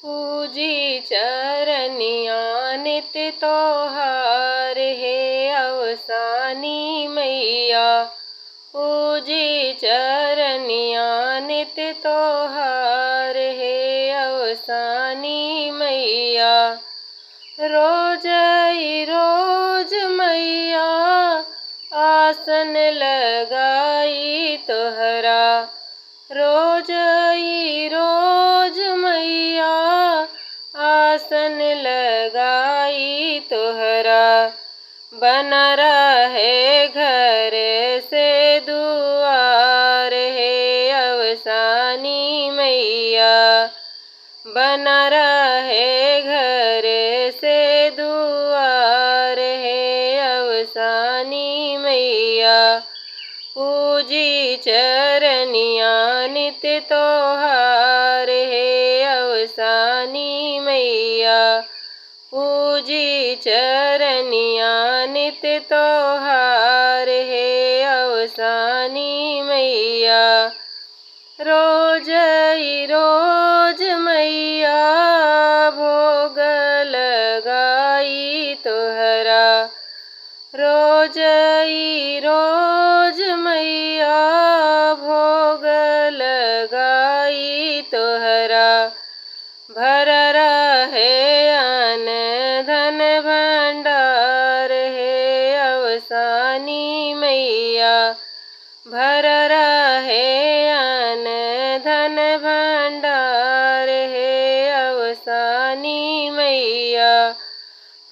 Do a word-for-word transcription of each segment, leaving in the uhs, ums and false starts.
पूजी चरनिया नित तोहार हे अवसानी मैया, पूजी चरनिया नित तोहार हे अवसानी मैया। रोज ई रोज मैया आसन लगाई तोहरा, रोज ई रोज मैया आसन लगाई तोहरा। बना रहे घर से दुआर हे अवसानी मैया, बना रहे घर से दुआर हे अवसानी मैया। पूजी चरनिया नित तोहार हे अवसानी मैया, पूजी चरनिया नित तोहार हे अवसानी मैया। रोज ई रोज मैया भोग लगाई तोहरा, रोज ई रोज मैया भोग लगाई तोहरा। भर रहे अन धन भंडार हे अवसानी मैया, भर रहे अन धन भंडार हे अवसानी मैया।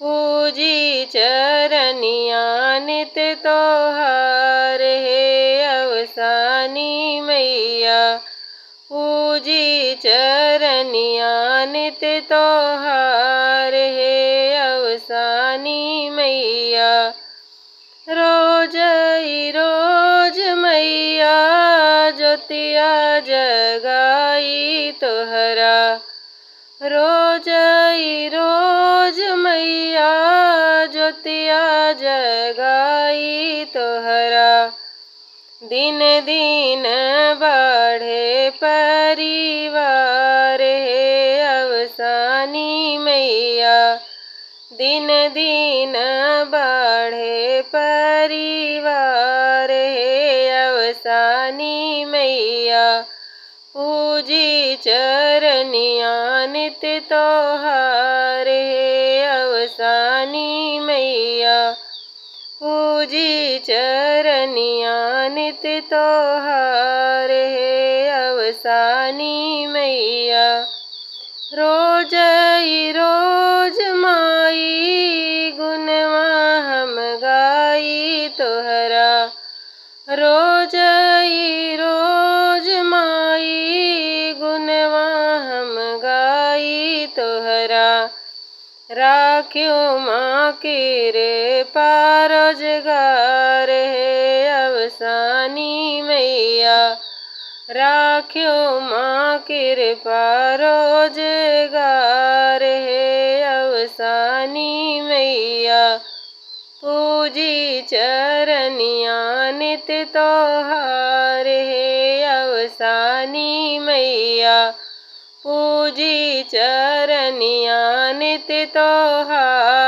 पूजी चरनिया नित तोहार हे अवसानी मैया, पूजी चरनिया नित तोहार हे अवसानी मैया। रोज ई रोज मैया ज्योतिया जगाई तोहरा, रोज ई रोज मैया ज्योतिया जगाई तोहरा। दिन दिन बढ़े परिवार हे अवसानी मैया, दिन दिन बढ़े परिवार हे अवसानी मैया। पूजी चरनिया नित तोहार हे अवसानी मैया, पूजी चरनिया नित तोहार हे अवसानी मैया। रोज ई रोज माई गुनवा हम गाई तोहरा, रोज ई रोज माई गुनवा हम गाई तोहरा। राख्यो माँ किरपा रोजगार हे अवसानी मैया, राख्यो माँ किरपा रोजगार हे अवसानी मैया। पूजी चरनिया नित तोहार हे अवसानी मैया, पूजी चरनिया नित तोहार।